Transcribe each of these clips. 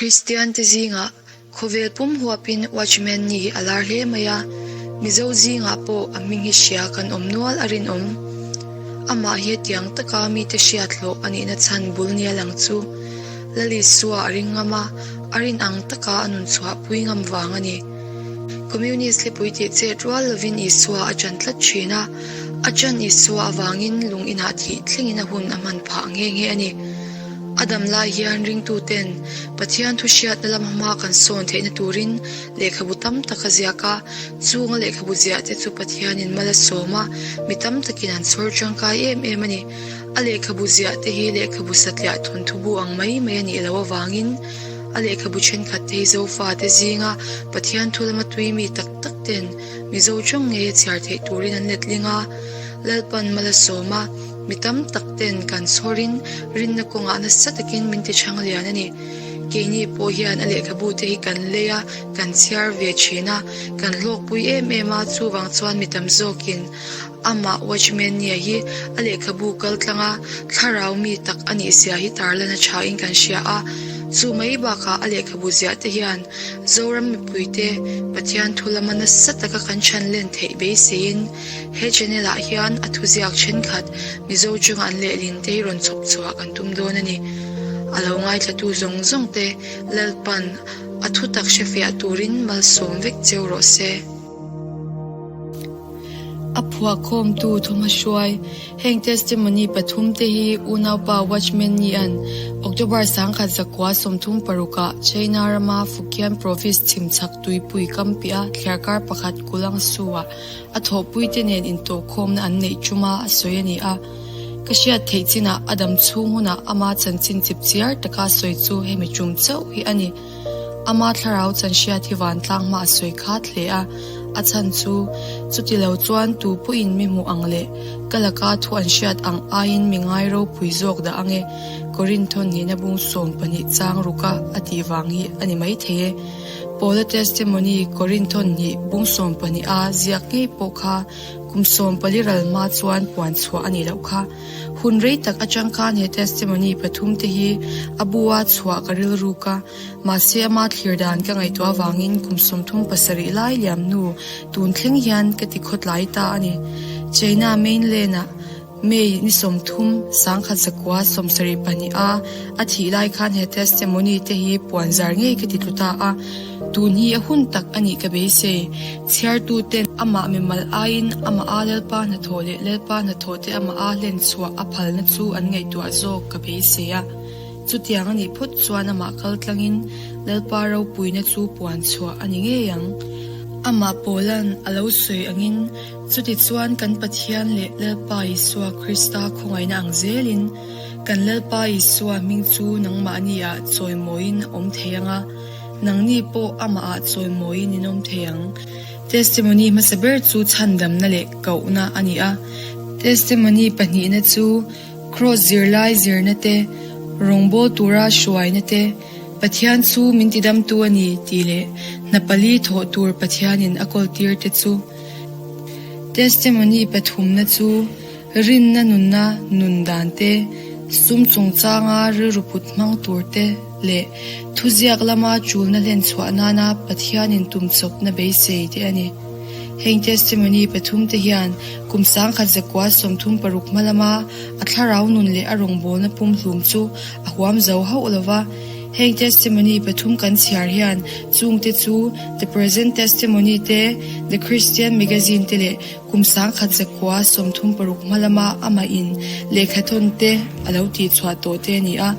Kristiante zingah khawvel pum huapin Watchman ni hi a lar hle mai a, Mizo zingah pawh a hming hi hria kan awm nual a rinawm. Amah hi hetiang taka mite hriat hlawh a nihna chhan bul nia lang chu Lal Isua a ring ngam a, a rin ang taka a nun chhuahpui ngam vang a ni. Communist hlipui tih chet rual lovin Isua a ṭan tlat ṭhin a, a ṭan Isua avangin lung inah thih thlengin a hun a hman phah nghe nghe a ni. A dam lai hian ringtuten Pathian thu hriatna lama hma kan sawn theihna turin lehkhabu tam tak a ziak a, chunga lehkhabu ziah te chu Pathianin mal a sawm a, mi tam takin an chhawr tangkai em em a ni. A lehkhabu ziah te hi lehkhabu satliah thawnthu bu ang mai mai a nih loh avangin a lehkhabu thenkhat te hi Zofate zinga Pathian thu lama tui mi tak tak ten Mizo tawng ngei a chhiar theih turin an letling a, Lalpan mal a sawm a, mi tam tak ten kan chhawrin rinna kawngah nasa takin min ti chhang lian a ni. Keini pawh hian a lehkhabu te hi kan lei a, kan chhiar ve thin a, kan hlawkpui em em a, chuvang chuan mi tam zawkin Amah Watchman nia hi a lehkhabu kal tlanga thlarau mi tak a nih zia hi tarlan a tha in kan hria a, chu mai bakah a lehkhabu ziah te hian Zoram mipuite Pathian thu lama nasa taka kan chhan len theih beiseiin he channel ah hian a thuziak thenkhat Mizo chunga an lehlin te hi rawn chhawp chhuah kan tum dawn a ni. A lo ngaithlatu zawng zawng te Lalpan a thutak hrefiah turin malsawm vek cheu rawh se. A phuahkhawmtu thawmhnaw hruai heng testimony pathumte hi unaupa Watchman Nian October 1936 ah China rama Fukian Province chhimchhak tuipui kampiah thliarkar pakhat Kulangsu ah a thawhpuite nen intawhkhawmna an neih ṭuma a sawi a ni a. Ka hriat theih chinah a dam chhung hunah ama chanchin chipchiar taka sawi chu hemi ṭum chauh hi a ni. Ama thlarau chan hriat hi vantlang hma a sawi khat hle a, a chhan chu chuti lo chuan tu pawhin mi hmuh ang leh ka laka thu an hriat ang aiin mi ngai ropui zawk dah ange, Korinthon nihna bung 12 chang ruka a tih vang hi a ni maithei e. Paula testimony Korinthon hnih bung 12 a ziak ngei pawh kha kum 14 ral hma chuan puan chhuah a nih loh kha. Hun rei tak atang khan he testimony pathum te hi a bu a chhuah ka rilruk a, mahse ama thlir dan ka ngaihtuah avangin kum 37 lai liam hnu tun thleng hian ka ti khawtlai ta a ni. China mainland ah May ni 30, 1972 a a thih lai khan he testimony te hi puan zar ngei ka ti tlu ta a. Tun hi a hun tak a nih ka beisei. Chhiartuten amah mimal aiin amah a Lalpa hnathawh leh Lalpa hnathawh te amah a hlen chhuah a phalna chu an ngaihtuah zawk ka beisei a. Chutiang a nih phawt chuan amah kal tlangin Lalpa ropuina chu puan chhuah a ni ngei ang. Amah Paula'n a lo sawi angin chuti chuan kan Pathian leh Lalpa Isua Krista khawngaihna ang zelin kan Lalpa Isua hming chu nangmahni ah chawimawiin a awm thei ang a, Nangni pawh amah ah chawimawiin in awm thei ang. Testimony hmasa ber chu chhandamna leh kohna a ni a. Testimony pahnihna chu Kraws zirlai zirna te, rawngbâwl tura hruaina te, Pathian chu min tidamtu a ni tih leh hna pali thawh tur Pathianin a kawltir te chu. Testimony pathumna chu rinna nunna nun dan te, sum chungchanga rilru put hmang tur te, leh thuziak lama chulna hlen chhuah nana Pathianin tum chawpna beisei te a ni. Heng testimony pathumte hian kum 1936 hma lama a thlarau nun leh a rawngbawlna pumhlum chu a huam zo hauh lo va. Heng testimony pathum kan chhiar hian chungte chu The Present Testimony te, The Christian Magazine te leh Kum 1936 hma lama amah in lehkhathawn te a lo tih chhuah tawh te a ni a,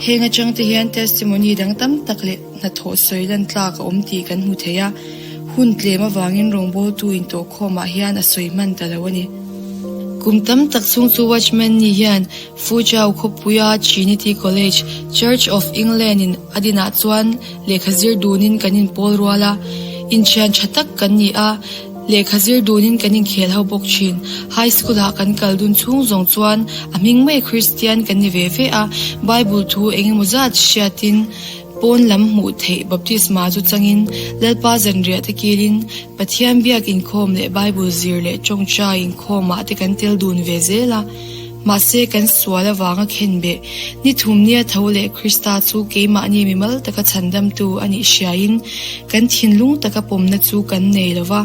heng atang te hian testimony dang tam tak leh hnathawh sawi lan tlak a awm tih kan hmu thei a, hun tlem avangin rawngbawltu intawhkhawmah hian a sawi hman ta lo a ni. Kum tam tak chhung chu Watchman ni hian Fuzhou khawpuia Trinity College, Church of England in a dinah chuan lehkha zir dunin kan inpawl rual a, inthian tha tak kan ni a, Lehkha zir dunin kan inkhel ho bawk thin. High school ah kan kal dun chhung zawng chuan a hming mai Kristian kan ni ve ve a, Bible thu eng emaw zat hriatin pawn lam hmuh theih baptisma chu changin Lalpa zanriah te kilin Pathian biak inkhawm leh Bible zir leh tawngtai inkhawmah te kan tel dun ve zel a. Mahse, kan sual avanga khenbeh ni thum nia tho leh Krista chu keimahni mimal taka chhandamtu a nih hriain kan thinlung taka pawmna chu kan nei lo va,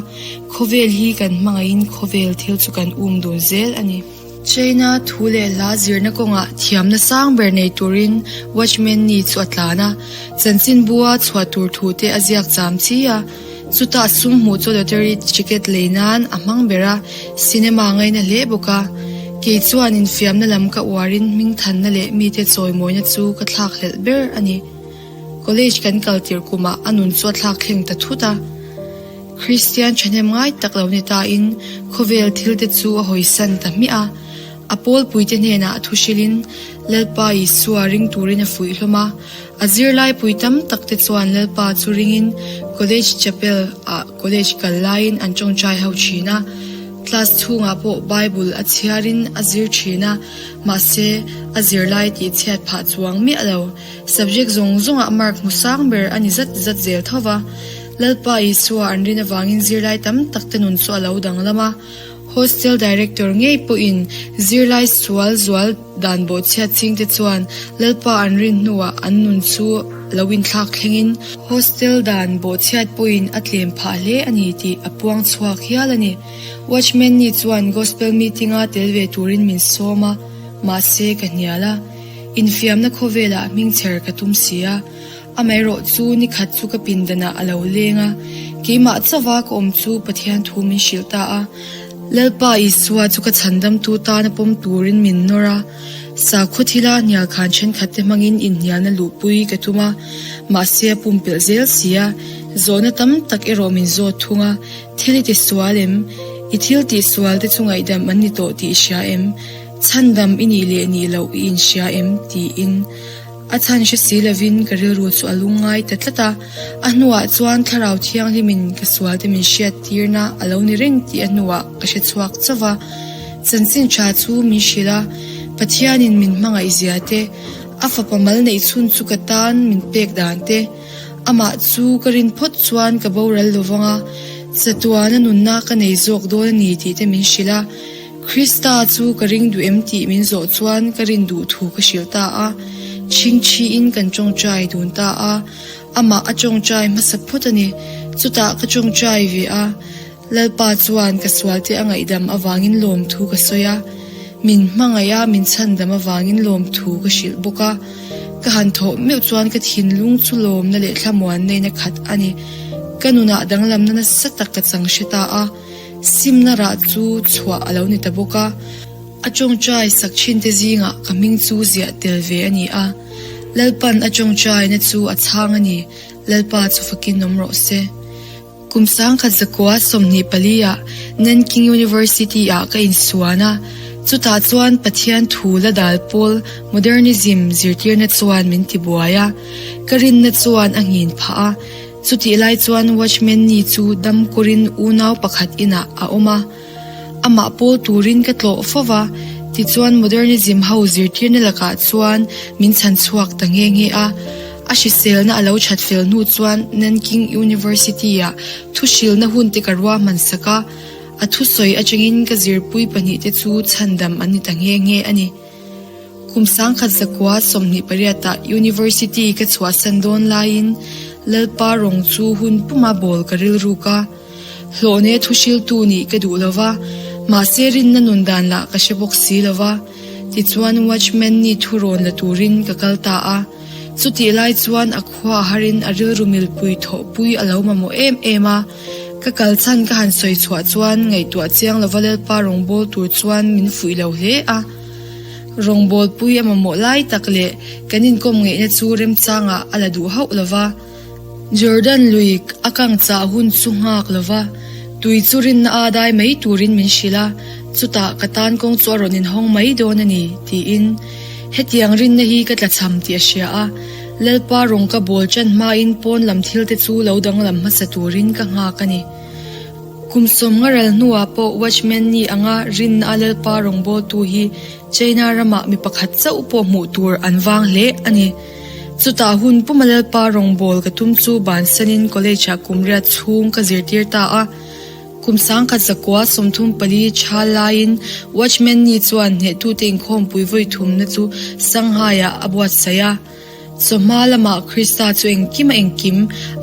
khawvel hi kan hmangaihin khawvel thil chu kan um dun zel a ni. China thu leh hla zirna kawngah thiamna sang ber nei turin Watchman Nee chu a tlan a, chanchinbua chhuah tur thu te a ziak cham chi a. Chutah sum hmuh chu lottery ticket lei nan a hmang ber a, cinema ngaina hle bawk a. Kei chuan infiamna lam ka uarin hmingthanna leh mite chawimawina chu ka thlak hlelh ber a ni. College kan kal tirh kumah a nun chu a thlak thleng ta thut a. Kristian thahnem ngai tak lo ni tain khawvel thil te chu a hawisan ta hmiah a. A pawlpuite hnenah thu hrilhin Lalpa Isua ring turin a fuih hlawm a. A zirlaipui tam tak te chuan Lalpa chu ringin College Chapel ah college kal laiin an tawngtai ho thin a. Class chhungah pawh Bible a chhiarin a zir thin a, mahse a zirlai tih chhiat phah chuang miah lo. Subject zawng zawngah mark hmu sang ber a ni zat zat zel tho va. Lalpa Isua an rin avangin zirlai tam tak te nun chu a lo danglam a. Hostel Director ngei pawhin zirlai sual zual dan bawhchhiat chingte chuan Lalpa an rin hnuah an nun chu lo inthlak thlengin hostel dan bawhchhiat pawhin a tlem phah hle a ni tih a puang chhuak hial a ni. Watchman Nee chuan Gospel meeting-a tel ve turin min sawm a, mahse ka hnial a. Infiamna khawvelah hmingchher ka tum si a. Amaherawh chu ni khat chu ka pindanah a lo leng a, keimah chauha ka awm chu Pathian thu min hrilh ta a. Lalpa Isua chu ka chhandamtu tana pawm turin min nawr a, sakhaw thila hnial khan thenkhatte hmangin inhnialna luhpui ka tum a, mahse a pumpelh zel si a, zawhna tam tak erawh min zawt thung a, Thil i ti sual em? I thil tih sual te chu ngaihdam an ni tawh tih i hria em? Chhandam i nih leh nih loh i inhria em? tiin. A chhan hre si lovin ka rilru chu a lungngai ta tlat a, a hnuah chuan Thlarau Thianghlimin ka sualte min hriat tirna a lo ni reng tih a hnuah ka hre chhuak chauh va. Chanchin tha chu min hrilh a, Pathianin min hmangaih zia te, a fapa mal neih chhun chu ka tan min pek dan te, amah chu ka rin phawt chuan ka boral lo vang a, chatuana nunna ka nei zawk dawn a ni tih te min hrilh a. Krista chu ka ring duh em tih min zawh chuan ka rin duh thu ka hrilh ta a, chhingchhiin kan tawngtai dun ta a, amah a tawngtai hmasa phawt a ni. Chutah ka tawngtai ve a, Lalpa chuan ka sualte a ngaihdam avangin lawmthu ka sawi a, min hmangaih a min chhandam avangin lawmthu ka hrilh bawk a. Ka han thawh meuh chuan ka thinlung chu lawmna leh thlamuanna in a khat a ni. Ka nunah danglamna nasa tak ka chang hre ta a. Simna rah chu chhuah a lo ni ta bawk a, a tawngtai sak thinte zingah ka hming chu ziah tel ve a ni a. Lalpan a tawngtaina chu a chhang a ni, Lalpa chu fakin awm rawh se. Kum sangkhat zakua 24 ah Nanking University ah ka insuan a, chutah chuan Pathian thu la dal pawl Modernism zirtirna chuan min tibuai a, ka rinna chuan a nghin phah a. Chutih lai chuan Watchman Nee chu dam kurin unau pakhat inah a awm a. Amah pawl turin ka tlawh fo va, tichuan Modernism ho zirtirna lakah chuan min chhan chhuak ta nghe nghe a. A hriselna a lo that fel hnu chuan Nanking University-ah thuhrilna hun te ka ruahman sak a, a thusawi atangin ka zirpui pahnihte chu chhandam an ni ta nghe nghe a ni. Kum 1928 ah University ka chhuahsan dawn laiin Lalpa rawng chu hun puma bawl ka rilruk a. Hlawhne thuhriltu nih ka duh lo va, mahse rinna nun dan lah ka hre bawk si lo va. Tichuan Watchman nih thu rawn la turin ka kal ta a. Chutih lai chuan a khua a harin a rilru milpui thawhpui a lo mamawh em em a. Ka kal chhan ka han sawi chhuah chuan ngaihtuah chiang lova Lalpa rawngbâwl tur chuan min fuih lo hle a. Rawngbawlpui a mamawh lai tak leh kan inkawm ngeihna chu remchangah a la duh hauh lo va. Jordan lui a kang chah hun chu nghak lo va, tui chu rinna a dai mai turin min hrilh a, chutah ka tan kawng chu a rawn inhawng mai dawn a ni, tiin. Hetiang rinna hi ka tlachham tih a hria a, Lalpa rawng ka bawl ṭan hmain pawn lam thilte chu lo danglam hmasa turin ka nghak a ni. Kum sawm nga ral hnuah pawh Watchman Nee anga rinna a Lalpa rawngbawltu hi China ramah mi pakhat chauh pawh hmuh tur an vang hle a ni. Chutah hun puma Lalpa rawngbâwl ka tum chu bansanin college-ah kum riat chhung ka zirtir ta a. Kum 1934 thal laiin Watchman Nee chuan hnehtute inkhawmpui vawi thumna chu Shanghai-ah a buatsaih a. Chawhma lamah Krista chu engkim a engkim,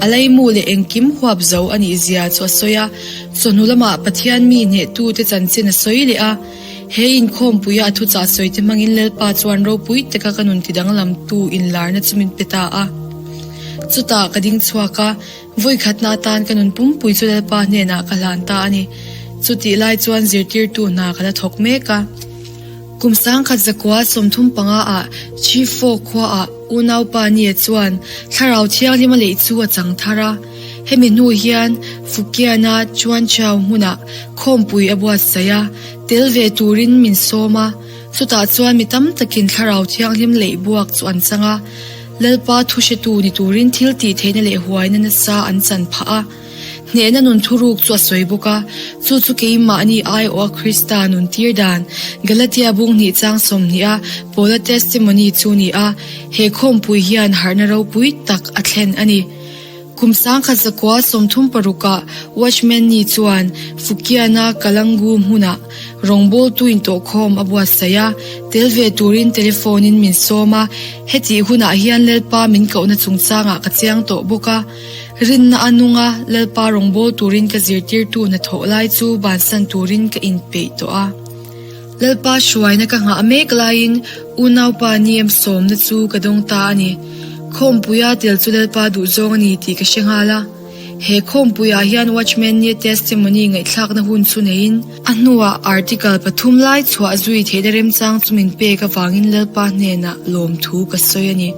a laimu leh engkim huap zo a nih zia chu a sawi a. Chawhnu lamah Pathian mi hnehtute chanchin a sawi leh a. He inkhawmpuia a thuchah sawite hmangin Lalpa chuan ropui taka ka nun tidanglamtu inlarna chu min pe ta a. Chutah ka ding chhuak a, vawikhatna atan ka nun pumpui chu Lalpa hnenah ka hlan ta a ni. Chutih lai chuan zirtirtu hna ka la thawk mek a. Kum 1935 ah Chifo khuaah unaupa Nia chuan Thlarau Thianghlima leih chu a chang thar a. Hemi hnu hian Fukiana Chuanchau hmunah khawmpui a buatsaih a, tel ve turin min sawm a. Chutah chuan mi tam takin Thlarau Thianghlim leih buak chu an chang a, Lalpa thu hretu ni turin thil tih theihna leh huaina nasa an chan phah a. Hnehna nun thuruk chu a sawi bawk a, chu chu keimahni aiawha Krista nun tir dan, Galatia bung hnih chang 20 a Paula testimony chu ni a, he khawmpui hian harhna ropui tak a thlen a ni. Kum 1936 ah Watchman Nee chuan Fukiana Kalangu hmunah rawngbawltu intawhkhawm a buatsaih a, tel ve turin telephone in min sawm a, hetih hunah hian Lalpa min kohna chungchangah ka chiang tawh bawk a. Rinna a nung a, Lalpa rawngbâwl turin ka zirtirtu hnathawh lai chu bansan turin ka inpeih tawh a. Lalpa hruaina ka nghah mek laiin unaupa Niem sawmna chu ka dawng ta a ni. Khawmpuia tel chu Lalpa duhzawng a ni tih ka hre nghal a. He khawmpuiah hian Watchman Nee testimony ngaihthlakna hun chu neiin, a hnuah article pathum lai chhuah zui theihna remchang chu min pek avangin Lalpa hnenah lawmthu ka sawi a ni.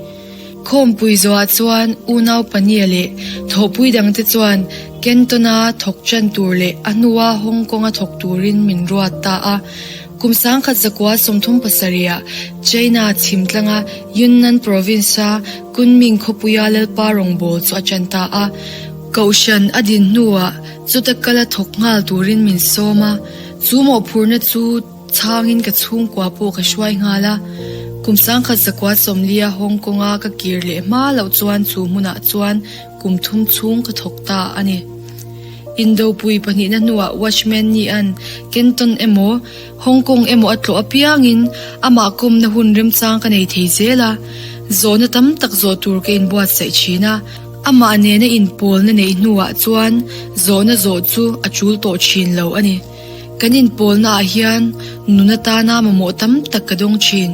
Khawmpui zawhah chuan unau pahnih leh thawhpui dangte chuan Canton-a thawk ṭan tur leh a hnua Hong Kong-a thawk turin min ruat ta a. Kum 1937-ah China chhim tlanga Yunnan Province-a Kunming khawpuia Lalpa rawngbâwl chu a ṭan ta a. Kohhran a din hnuah chuta kala thawk nghal turin min sawm a, chu mawhphurhna chu Chhangin ka chhungkua pawh ka hruai nghal a, kum 1940 Hong Kong-a ka kir leh hma loh chuan chu hmunah chuan kum thum chhung ka thawk ta a ni. Indopui pahnihna hnuah Watchman Nee-a'n Canton emaw Hong Kong emaw a tlawh apiangin amah kawmna hun remchang ka nei thei zel a, zawhna tam tak zawh tur ka inbuatsaih thin a. Amah nena inpawlna neih hnuah chuan zawhna zawh chu a tul tawh thin lo a ni. Kan inpawlna ah hian nun atana mamawh tam tak ka dawng thin.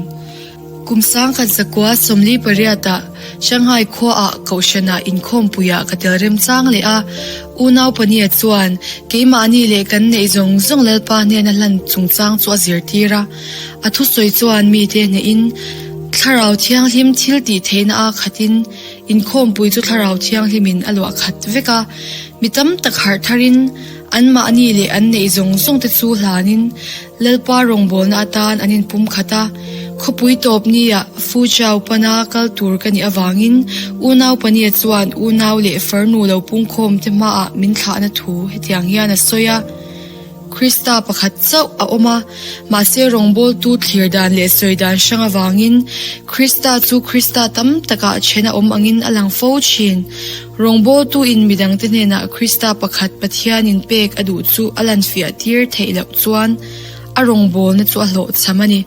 Kum 1948 ah Shanghai khua ah Kohhran ah inkhawmpui ah ka tel remchang leh a, unau pahnih chuan keimahni leh kan neih zawng zawng Lalpa hnena hlan chungchang chu a zirtir a. A thusawi chuan mite hnehin Thlarau Thianghlim thil tih theihna a khatin inkhawmpui chu Thlarau Thianghlimin a luah khat vek a, mi tam tak harh tharin Anmahni leh an neih zawng zawng te chu hlanin Lalpa rawngbawlna atan an inpum khat a. Khawpui tawp nia Fuzhou pana kal tur ka nih avangin unau pania chuan unau leh farnu lo pungkhawm te hmaah min thlahna thu hetiang hian a sawi a. Krista pakhat chauh a awm a, mahse rawngbawltu thlir dan leh sawi dan hrang avangin Krista chu Krista tam takah then a awm angin a lang fo thin. Rawngbawltu in midangte hnenah Krista pakhat Pathianin pek a duh chu a lanfiah tir theih loh chuan a rawngbawlna chu a hlawhchham a ni.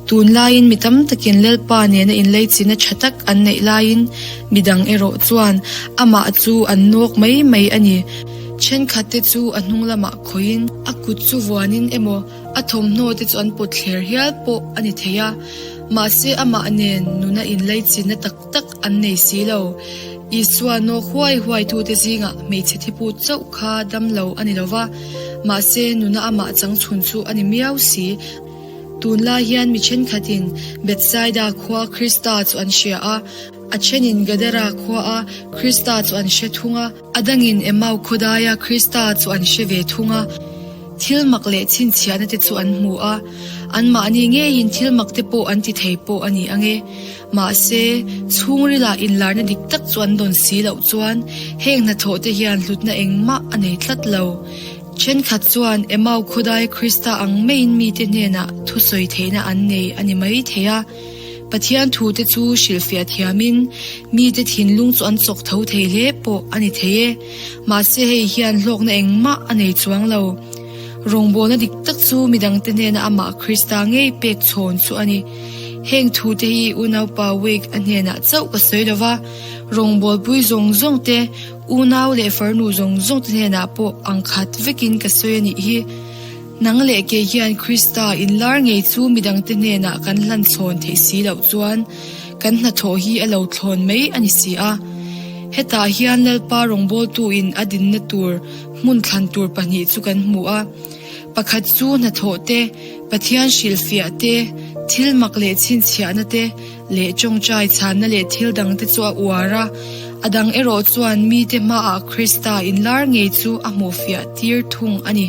Tunlaiin mi tam takin Lalpa nena inleichina tha tak an neih laiin midang erawh chuan amah chu an nawk mai mai a ni. Thenkhatte chu a hnung lamah khawihin a kut chu vuanin emaw a thawmhnaw te chu an pawt thler hial pawh a ni thei a, mahse amah nen nuna inleichina tak tak an nei si lo. Isua nawk huai huai tute zingah hmeichhe thipu chauh kha dam lo a ni lo va, mahse nuna amah chang chhun chu a ni miau si. Tunlai hian mi thenkhatin Bethsaida khua Krista chu an hria a, a thenin Gadara khuaa Krista chu an hre thung a, a dangin Emau khawdaia Krista chu an hre ve thung a. Thil mak leh chhinchhiahna te chu an hmu a, anmahni ngeiin thil mak te pawh an ti thei pawh a ni ange. Mahse, chhungrilah inlarna dik tak chu an dawn si loh chuan heng hnathawh te hian hlutna engmah a nei tlat lo. Thenkhat chuan Emau khawdai Krista ang maiin mite hnenah thusawi theihna an nei a ni mai thei a. Pathian thute chu hrilhfiah thiamin mite thinlung chu an chawk tho thei hle pawh a ni thei e. Mahse hei hian hlawkna engmah a nei chuang lo. Rawngbawlna dik tak chu midangte hnena amah Krista ngei pek chhawn chu a ni. Heng thute hi unaupa Wake a hnenah chauh ka sawi lo va, rawngbawlpui zawng zawng te, unau leh farnu zawng zawng te hnenah pawh ang khat vekin ka sawi a nih hi. Nang leh kei hian Krista inlar ngei chu midangte hnenah kan hlan chhawn theih si loh chuan kan hnathawh hi a lo thlawn mai a ni si a. Hetah hian Lalpa rawngbawltuin a dinna tur hmun thlan tur pahnih chu kan hmu a. Pakhat chu hnathawh te, Pathian hrilhfiah te, thil mak leh chhinchhiahna te leh tawngtai chhanna leh thil dangte chu a uar a. A dang erawh chuan mite hmaah Krista inlar ngei chu a hmuhfiah tir thung a ni.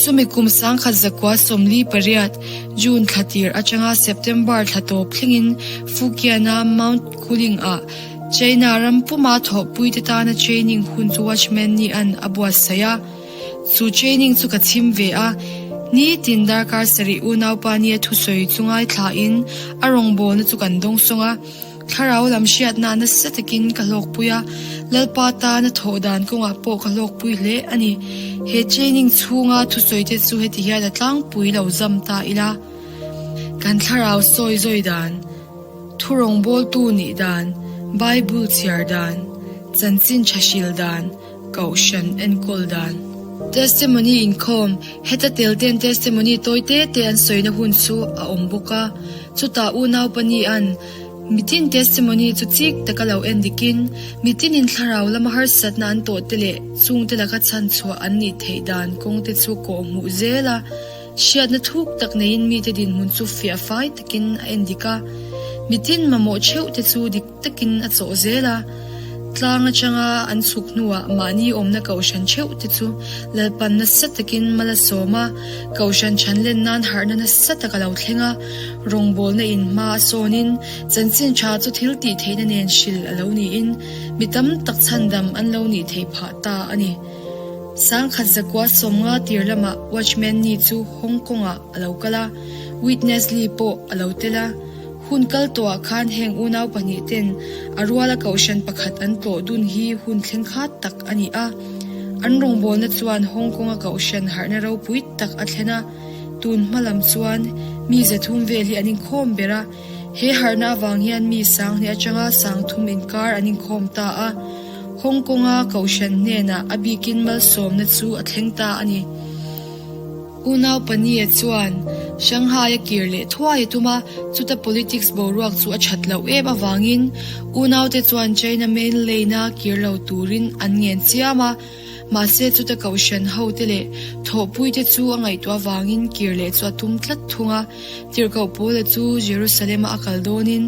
Chumi kum 1948, June thla tir atanga September thla tawp thlengin Fukian-a Mount Kuling-ah China ram puma thawhpuite tana training hun chu Watchman Nee-a'n a buatsaih a. Chu training chu ka chhim ve a, nitin darkar sarih unaupa nia thusawi chu ngaithlain a rawngbawlna chu kan dawngsawng a. Thlarau lam hriatna nasa takin ka hlawkpui a, Lalpa tana thawh dan kawngah pawh ka hlawkpui hle a ni. He training chhunga thusawite chu heti hian a tlangpui lo zam ta ila. Kan thlarau sawi zawi dan, thu rawngbawltu nih dan, Bible chhiar dan, chanchin tha hril dan, Kohhran enkawl dan. Testimony inkhawm, Heta tel ten testimony tawi te te an sawina hun chu a awm bawk a. Chutah unau pahnihan mitin testimony chu chik taka lo en dikin, mitinin thlarau lama harsatna an tawh te leh chungte laka chhanchhuah an nih theih dan kawng te chu kawh hmuh zel a. Hriatna thuk tak neiin mite dinhmun chu fiah fai takin a en dik a. Mitin mamawh theuh te chu dik takin a chawh zel a, tlang atanga an chhuk hnuah mahni awmna kohhran theuh te chu Lalpan nasa takin mal a sawm a, kohhran chhan len nan harhna nasa tak a lo thleng a, rawngbawlna in hma a sawnin chanchin tha chu thil tih theihna nen hril a lo niin mi tam tak chhandam an lo nih theih phah ta a ni. 1995 tir lamah Watchman Nee chu Hong Kong-ah a lo kal a, Witness Lee pawh a lo tel a. Hun kal tawhah khan heng unau pahnih ten a ruala kohhran pakhat an tlawh dun hi hun thleng khat tak a ni a. An rawngbawlna chuan Hong Kong-a kohhran harhna ropui tak a thlen a, tun hma lam chuan mi 300 vel hi an inkhawm ber a. He harhna avang hian mi 2000 atanga 3000 inkar an inkhawm ta a. Hong Kong-a kohhran hnenah a bikin malsawmna chu a thleng ta a ni. Unau Panie chuan Shanghai a kir leh thuai a tum a, chuta politics boruak chu a that loh em avangin unaute chuan China mainland-a kir lo turin an ngen chiam a, mahse chuta kohhran hote leh thawhpuite chu a ngaihtuah avangin kir leh chu a tum tlat thung a. Tirhkoh Paula chu Jerusalem-a a kal dawnin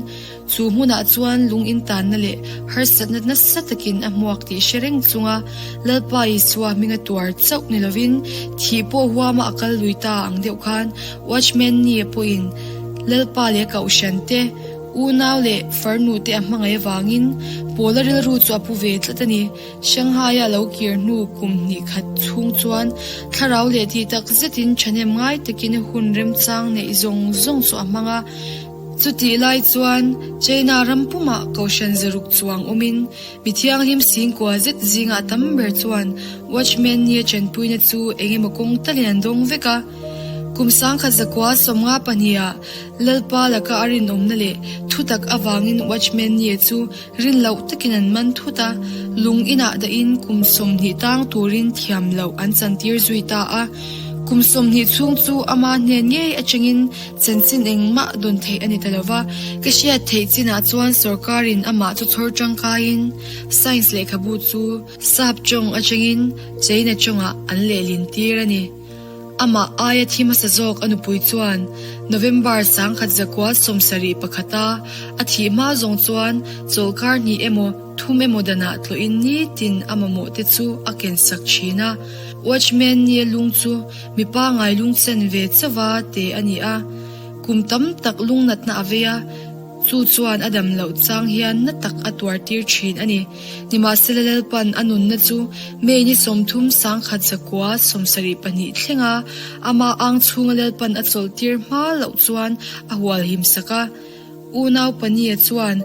Chu hmunah chuan lung intanna leh harsatna nasa takin a hmuak tih hre reng chunga Lalpa Isua hminga tuar chauh ni lovin thih pawh huama a kal lui ta ang deuh khan Watchman Nee-a pawhin Lalpa leh Kohhran te, unau leh farnu te a hmangaih avangin Paula rilru chu a pu ve tlat a ni. Shanghai-a lo kir hnu kum hnih khat chhung chuan thlarau leh tih tak zetin thahnem ngai takin hun remchang neih zawng zawng chu a hmang a. Chutih lai chuan China ram pumah Kohhran zaruk chuang awmin mi thianghlim singkua zet zingah tam ber chuan Watchman nia chanpuina chu eng emaw kawng talin an dawng vek a. Kum 1952 ah Lalpa laka a rinawmna leh thutak avangin Watchman nia chu rin loh takin an man thut a, lung inah dahin kum 20 tang turin thiam loh an chantir zui ta a. Kum 20 chhung chu ama hnen ngei atangin Chanchin engmah dawn theih a ni ta lova, ka hriat theih chinah chuan sorkarin amah chu chhawr tangkaiin Science lehkhabu chu sap tawng atangin China tawngah an lehlin tir a ni. Amah aia thi hmasa zawk a nupui chuan November 1971 a a thih hma zawng chuan chawlhkar hnih emaw thum emaw danah tlawhin nitin a mamawh te chu a kensak thin a. Watchman nia lung chu Mi pangai lungchen ve chauha te a ni a, kum tam tak lungnatna a vei a. Chu chuan a dam loh chang hian na tak a tuar tir thin a ni. Nimahsela Lalpan a nunna chu May ni 30 1972 thlenga amah ang chhunga Lalpan a chawlh tir hma loh chuan a hual him sak a. Unau Pania chuan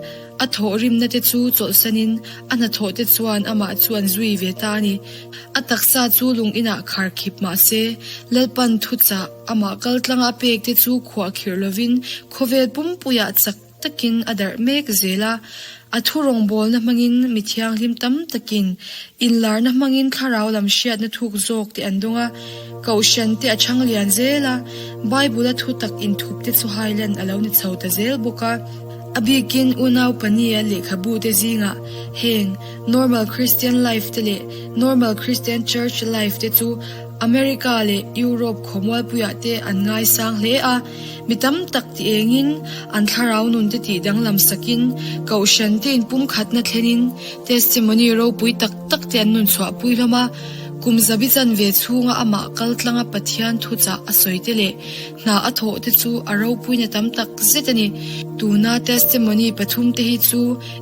a thawhrimna te chu chawlhsanin a hnathawh te chuan amah chu an zui ve ta a ni. A taksa chu lung inah khar khip mah se, Lalpan thuchah amah kaltlanga a pek te chu khuah khirh lovin khawvel pumpuiah chak takin a darh mek zel a. A thu rawngbawlna hmangin mi thianghlim tam takin inlarna hmangin thlarau lam hriatna thuk zawk te an dawng a, kohhran te a chhang lian zel a, Bible-a thu tak inthup te chu hailan a lo ni chho ta zel bawk a. A bikin unau pahniha lehkhabu te zingah heng Normal Christian Life te leh Normal Christian Church Life te chu America leh Europe khawmualpuiah te an ngaisang hle a. Mi tam tak ti engin an thlarau nun te tih danglam sakin kohhran te inpumkhatna thlenin testimony ropui tak tak te an nun chhuahpui hlawm a. Kum zabi chanve chhunga amah kaltlanga Pathian thuchah a sawi te leh hna a thawh te chu a ropuina tam tak zet a ni. Tuna testimony pathum te hi chu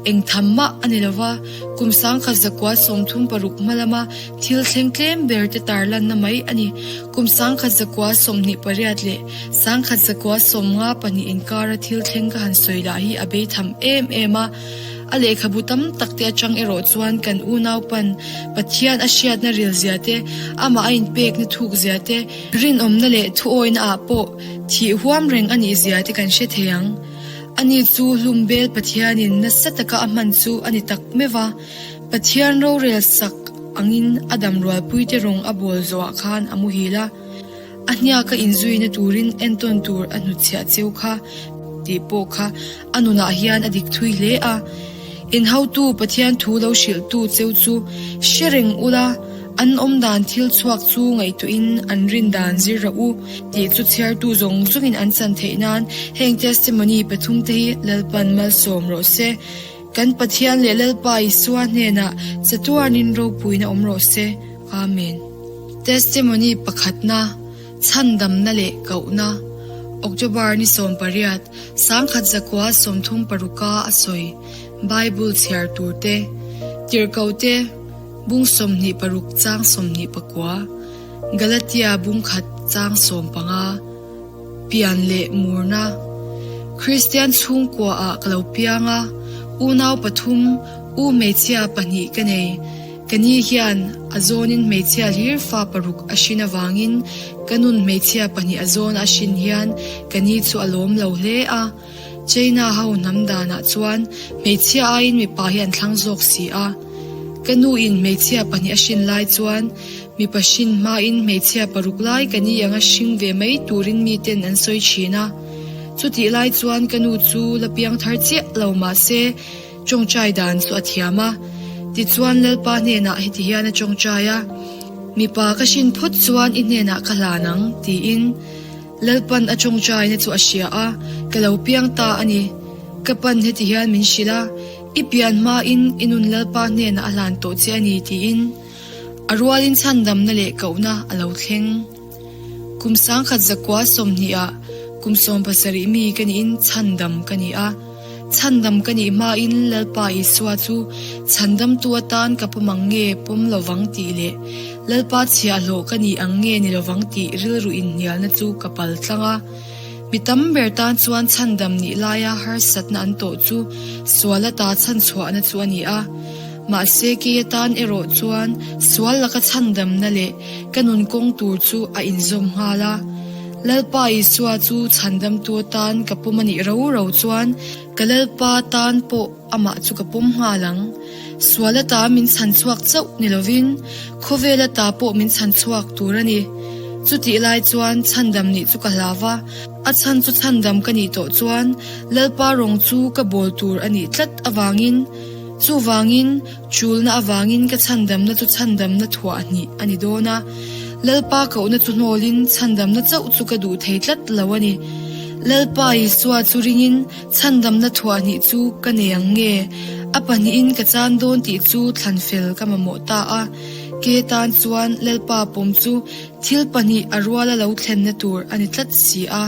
eng tham mah a ni lova, kum 1936 hma lama thil thleng tlem ber te tarlanna mai a ni. Kum 1928 leh 1952 inkara thil thleng ka han sawi lah hi a bei tham em em a. A lehkhabu tam tak te atang erawh chuan kan unau pan Pathian a hriatna ril zia te, amah a inpekna thuk zia te, rinawmna leh thuawina ah pawh thih huam reng a nih zia te kan hre thei ang. Ani chu hlumbel Pathianin nasa taka a hman chu a ni tak meuh va, Pathian rorel sak angin a damrualpuite rawng a bawl zawhah khan a muhil a. A hniaka inzuina turin entawn tur a hnutchhiah cheu kha tih pawh kha a nunah hian a dik thui hle a. Inhautu Pathian thu lo hrilhtu cheu chu hre reng ula, an awmdan thil chhuak chu ngaihtuahin an rin dan zir rawh u tih chu chhiartu zawng zawngin an chan theih nan heng testimony pathumte hi Lalpan malsawm rawh se. Kan Pathian leh Lalpa Isua hnenah chatuanin ropuina awm rawh se. Amen. Testimony pakhatna, Chhandamna leh Kohna, October ni 18, 1936 a a sawi, Bible chhiar tur te, Tirhkoh te, bung 26 chang 29, Galatia bung khat chang 15, Pian leh murna, Kristian chhungkua ah ka lo piang a, unau pathum, u hmeichhia pahnih ka nei. Ka ni hian a zawnin hmeichhia hlir fa paruk a hrin avangin ka nun hmeichhia pahnih a zawn a hrin hian ka ni chu a lawm lo hle a. China ho hnam danah chuan hmeichhia aiin mipa hi an thlang zawk si a. Ka nu in hmeichhia pahnih a hrin lai chuan mipa hrin hmain hmeichhia paruk lai ka ni anga hring ve mai turin miten an sawi thin a. Chutih lai chuan ka nu chu la piang thar chiah lo mahse, Tawngtai dan chu a thiam a, tichuan Lalpa hnenah heti hian a tawngtai a, Mipa ka hrin phawt chuan i hnenah ka hlan ang, tiin. Lalpan a tawngtaina chu a hria a, ka lo piang ta a ni. Ka pan heti hian min hrilh a, I pian hmain i nun Lalpa hnenah a hlan tawh che a ni, tiin. A rualin chhandamna leh kohna a lo thleng. Kum 1920 ah kum 17 mi ka niin chhandam ka ni a. Chhandam ka nih hmain Lalpa Isua chu chhandamtu atan ka pawm ang nge pawm lovang tih leh Lalpa chhiahhlawh ka nih ang nge ni lovang tih rilru inhnialna chu ka pal tlang a. Mi tam ber tan chuan chhandam nih laia harsatna an tawh chu sual ata chhanchhuahna chu a ni a. Mahse kei atan erawh chuan sual laka chhandamna leh ka nun kawng tur chu a inzawm nghal a. Lalpa Isua chu chhandamtu atan ka pawm a nih ro ro chuan ka Lalpa tan pawh amah chu ka pawm nghal ang. Sual ata min chhanchhuak chauh ni lovin khawvel ata pawh min chhanchhuak tur a ni. Chutih lai chuan chhandam nih chu ka hlau a, a chhan chu chhandam ka nih tawh chuan Lalpa rawng chu ka bawl tur a nih tlat avangin Chuvangin, chulna avangin ka chhandamna chu chhandamna thuah hnih a ni dawn a. Lalpa kohna chu hnawlin chhandamna chauh chu ka duh thei tlat lo a ni. Lalpa Isua chu ringin chhandamna thuah hnih chu ka nei ang nge? A pahnihin ka chan dawn tih chu thlan fel ka mamawh ta a. Ke tan chuan Lalpa pawm chu thil pahnih a ruala lo thlenna tur a ni tlat si a.